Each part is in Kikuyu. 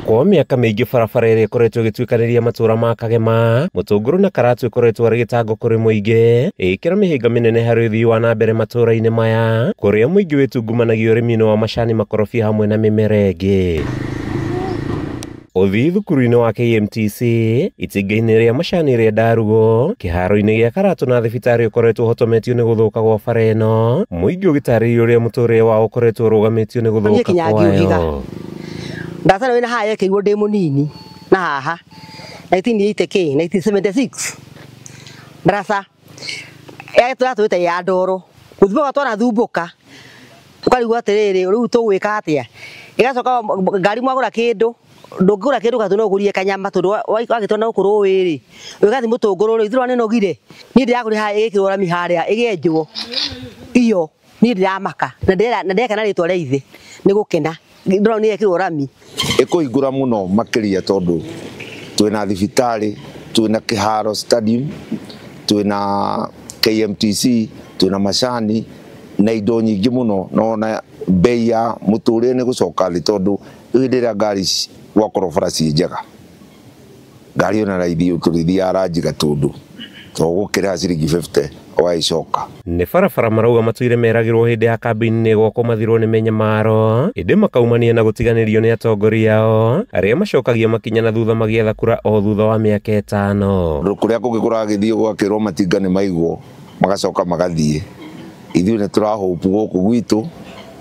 Kwa mĩaka mĩingĩ barabara ĩrĩa ĩkoretwo ĩgĩtuĩkanĩria matũra ma Kagema, Mũtũngũrũ na Karatu ĩkoretwo arĩ gĩtango kũrĩ mũingĩ, ĩgĩkĩra mĩhĩnga mĩnene harĩ ũthii wa na mbere matũra-inĩ maya, kũrĩa mũingĩ wĩtungumanagia ũrĩmi-inĩ wa macani, makorobia hamwe na mĩmera ĩngĩ. Ũthii thukuru-inĩ wa KMTC, itinga-inĩ rĩa macani rĩa Ndarugo, kĩharo-inĩ gĩa Karatu na thibitarĩ ũkoretwo ũhotometio nĩ gũthũka gwa bara ĩno, mũingĩ ũgĩtarĩria ũrĩa mũtũrĩre wao ũkoretwo ũrũgamĩtio nĩ gũthũka kwayo. Ndacana wĩna haha yekĩirwo ndĩ mũnini na haha 1980 k 1976 ndaraca yatwĩte ya ndoro gũthumbũka twanathumbũka ũkarigwo atĩrĩrĩ rĩu tũgwĩka atĩa ĩgacoka ngari mwagũra kĩndũ ndũngĩgũra kĩndũ gatũ no ũgũrie kanyama tondũ wagĩtwo na gũkũ rũĩ rĩ ũgathiĩ mũtũngũrũ rĩ ithurwa nĩnogire niĩ ndĩragũrire haha ĩgĩkĩrwo rami harĩa ĩgĩenjwo iyo niĩ ndĩramaka na ndĩreka na rĩtwa rĩa ithe nĩ gũkena ndĩrona nĩ yekĩrwo rami ĩkũhingũra mũno makĩria tondũ twĩna thibitarĩ, twĩna kĩharo stadium, twĩna KMTC, twĩna macani na indo nyingĩ mũno, na ona bei ya mũtũrĩre nĩ gũcoka thĩ tondũ hĩndĩ ĩrĩa ngari gwakorwo bara ciĩ njega ngari ona raithi tũrĩthiaga ranji Gatũndũ to gũkĩra ciringi 50 ũgagĩcoka. Nĩ barabara marauga matũire meragĩrwo hĩndĩ ya kambĩini gwakwo mathirwo nĩ mĩnyamaro, ĩndĩ makaumania na gũtiganĩrio nĩ atongoria ao arĩa macokagia makinya na thutha magĩetha kura o thutha wa mĩaka ĩtano. Kũrĩa kũngĩ kũragĩthiĩ gũgakĩrwo matinga nĩ maigwo magacoka magathiĩ, ithuĩ nĩ tũrahũpu gũkũ gwitũ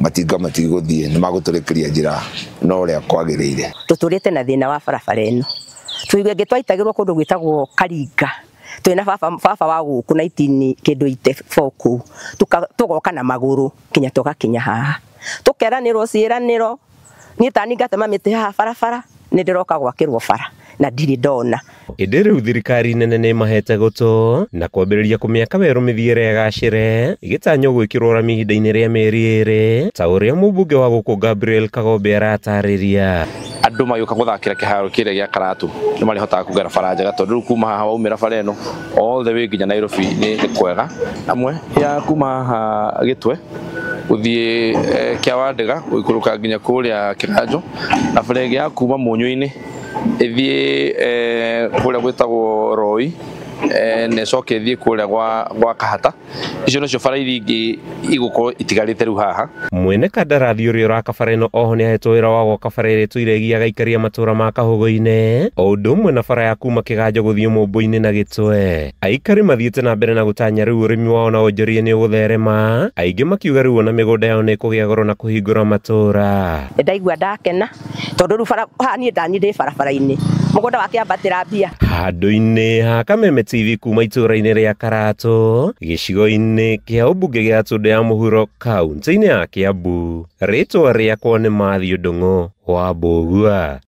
matinga matigũthiĩ nĩ magũtũrĩkĩria njĩra na ũrĩa kwagĩrĩire. Tũtũrĩte na thĩna wa barabara ĩno, tũigue ĩngĩ twaitagĩrwo kũndũ gwĩtagwo Karinga twĩna baba wa gũkũ 19 kĩndũ 84 kũu tũgoka na magũrũ kinya tũgakinya haha tũkeranĩrwo ciĩranĩro niĩ tani ngatema mĩtĩ haha barabara nĩ ndĩroka gwakĩrwo bara na ndirĩ ndona. Ĩndĩ rĩu thirikari nene nĩ ĩmahete gũtũ na kwambĩrĩria kũmĩaka werũ mĩthiĩre ĩgacĩre ĩgĩtanywo gwĩkĩrwo rami ihinda-inĩ rĩa mĩeri ĩrĩ ta ũrĩa mũmbunge wa gũkũ Gabriel Kagombe aratarĩria. Andũ magĩũka gũthakĩra kĩharo kĩrĩa gĩa Karatu nĩ marĩhotaga kũgera bara njega tondũ rĩu kuma haha waumĩra bara ĩno all the way nginya Nairobi nĩ kwega. Amwe ya kuma haha Gĩtwe gũthiĩ Kĩawandĩga gũikũrũka nginya kũrĩa Kĩganjo na bara ĩngĩ ya kuma Mũnyũ-inĩ ĩthiĩ kũrĩa gwĩtagwo Roi na ĩcoke ĩthiĩ kũrĩa gwa Kahata. Icio nocio bara iria ingĩ igũkorwo itigarĩte rĩu haha. Mwene kandarathi ũrĩa ũraka bara ĩno oho nĩahetwo wĩra wa gwaka bara ĩrĩa ĩtũire ĩgiaga aikaria matũra ma Kahũgũ-inĩ o ũndũ ũmwe na bara ya kuma Kĩganjo gũthiĩ Mũmbũ-inĩ na Gĩtwe. Aikari mathiĩte na mbere na gũtanya rĩu ũrĩmi wao na wonjoria nĩ ũgũtherema, aingĩ makiuga rĩu ona mĩgũnda yao nĩ ĩkũgĩa goro na kũhingũra matũra. Ndaigua ndakena tondũ rĩu bara haha niĩ ndani ndĩ barabara-inĩ mũgũnda wakĩambatĩra mbia. Handũ-inĩ ha Kameme TV kuma itũra-inĩ rĩa Karatu gĩcigo-inĩ kĩa ũmbunge gĩa Tũndũ ya Mũhuro kaunti-inĩ ya Kiambu, rĩtwa rĩakwa nĩ Matthew Ndung'u wa Mbũgua.